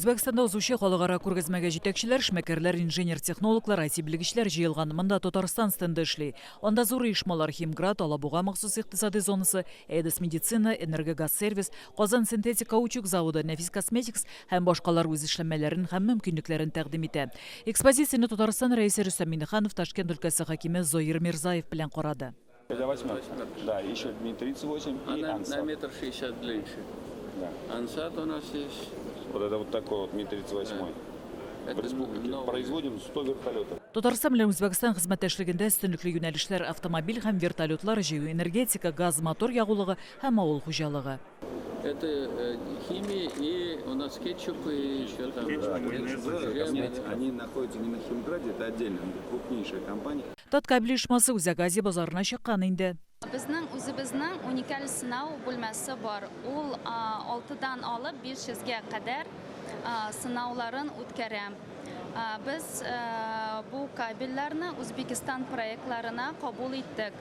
Үзбәкстанда узучы халыкара күргәзмәгә җитәкчеләр, эшмәкәрләр, инженер-технологлар, IT-белгечләр җыелган. Монда Татарстан стенды эшли. Анда зур оешмалар, Химград, Алабуга махсус икътисадый зонасы, Эдос медицина, Энергогазсервис, Казан синтетик каучук заводы, Нәфис косметикс һәм башкалар үз эшләнмәләрен һәм мөмкинлекләрен тәкъдим итә. Экспозицияне Татарстан Рәисе Рөстәм Миңнеханов Ташкент өлкәсе хакиме Зоир Мирзаев белән карады. Это восьмерка. Да, еще Ми-38 и Она Ансат. на метр шестьдесят длиннее. Да. Ансат у нас есть. Вот это вот такой вот Ми-38. Да. В республике новый. производим 100 вертолетов. Татарстан белән Үзбәкстан хезмәттәшлегендә өстенлекле юнәлешләр автомобиль һәм вертолетлар җыю, энергетика, газ, мотор ягулыгы һәм авыл хуҗалыгы. Это химия и у нас кетчуп и еще там. Да, Джемы. Они находятся не на Химграде, это отдельно, крупнейшая компания. Таткабель оешмасы Үзәк Азия базарына чыккан инде. Безнең үзебезнең уникаль сынау бүлмәсе бар. Ул алтыдан алып 500гә кадәр сынауларын үткәрә. Без бу кабельләрне Үзбекстан проектларына кабул иттек.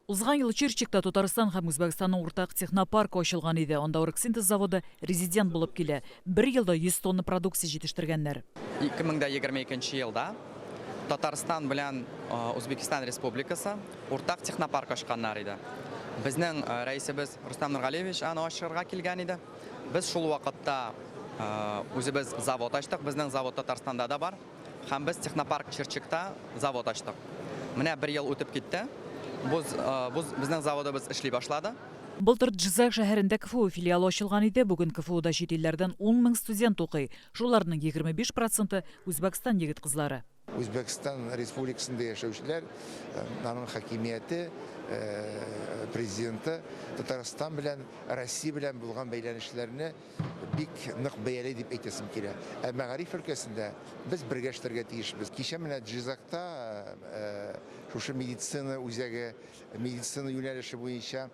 Узган ел Чирчикта Татарстан һәм Үзбәкстанның уртак технопаркы ачылган иде. Анда Оргсинтез заводы резидент булып килә. Бер елда 100 тонна продукция җитештергәннәр. 2022 елда Татарстан белән Үзбекстан Республикасы уртак технопарк ачканнар иде. Безнең рәисебез Рөстәм Нургалиевич аны ачырга килгән иде. Без шул вакытта үзебез завод ачтык. Безнең завод Татарстанда да бар. Һәм без технопарк Чирчикта завод ачтык. Менә бер ел үтеп китте. Бу, бу безнең заводыбыз эшли башлады. Былтыр Джизак шәһәрендә КФУ филиалы ачылган иде. Бүген КФУда чит илләрдән 10 мең студент укый. Шуларның 25 проценты, Үзбәкстан егет-кызлары. Үзбәкстан Республикасында яшәүчеләр, аның хакимияте, президенты Татарстан белән, Россия белән булган бәйләнешләрне бик нык бәяли дип әйтәсем килә. Ә мәгариф өлкәсендә без бергә эшләргә тиешбез. Кичә менә Джизакта шушы медицина үзәге, медицина юнәлеше буенча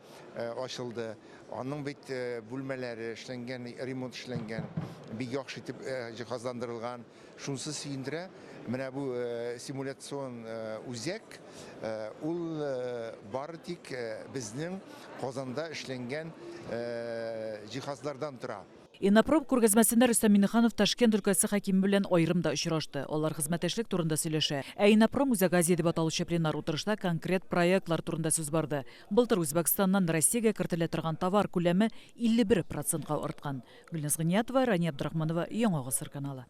ачылды. Аның бит бүлмәләре эшләнгән, ремонт эшләнгән, бик яхшы итеп җиһазландырылган. Шунысы сөендерә, менә бу симуляцион үзәк, ул бары тик безнең Казанда эшләнгән җиһазлардан тора. Иннопром күргәзмәсендә Рөстәм Миңнеханов Ташкент өлкәсе хакиме белән аерым да очрашты. Алар хезмәттәшлек турында сөйләшә. Ә Иннопром Үзәк Азия дип аталучы пленар утырышта конкрет проектлар турында сүз барды. Былтыр Үзбәкстаннан Россиягә кертелә торган товар күләме 51 процентка арткан. Гөлназ Гыйниятова, Рания Абдрахманова, Яңа гасыр каналы.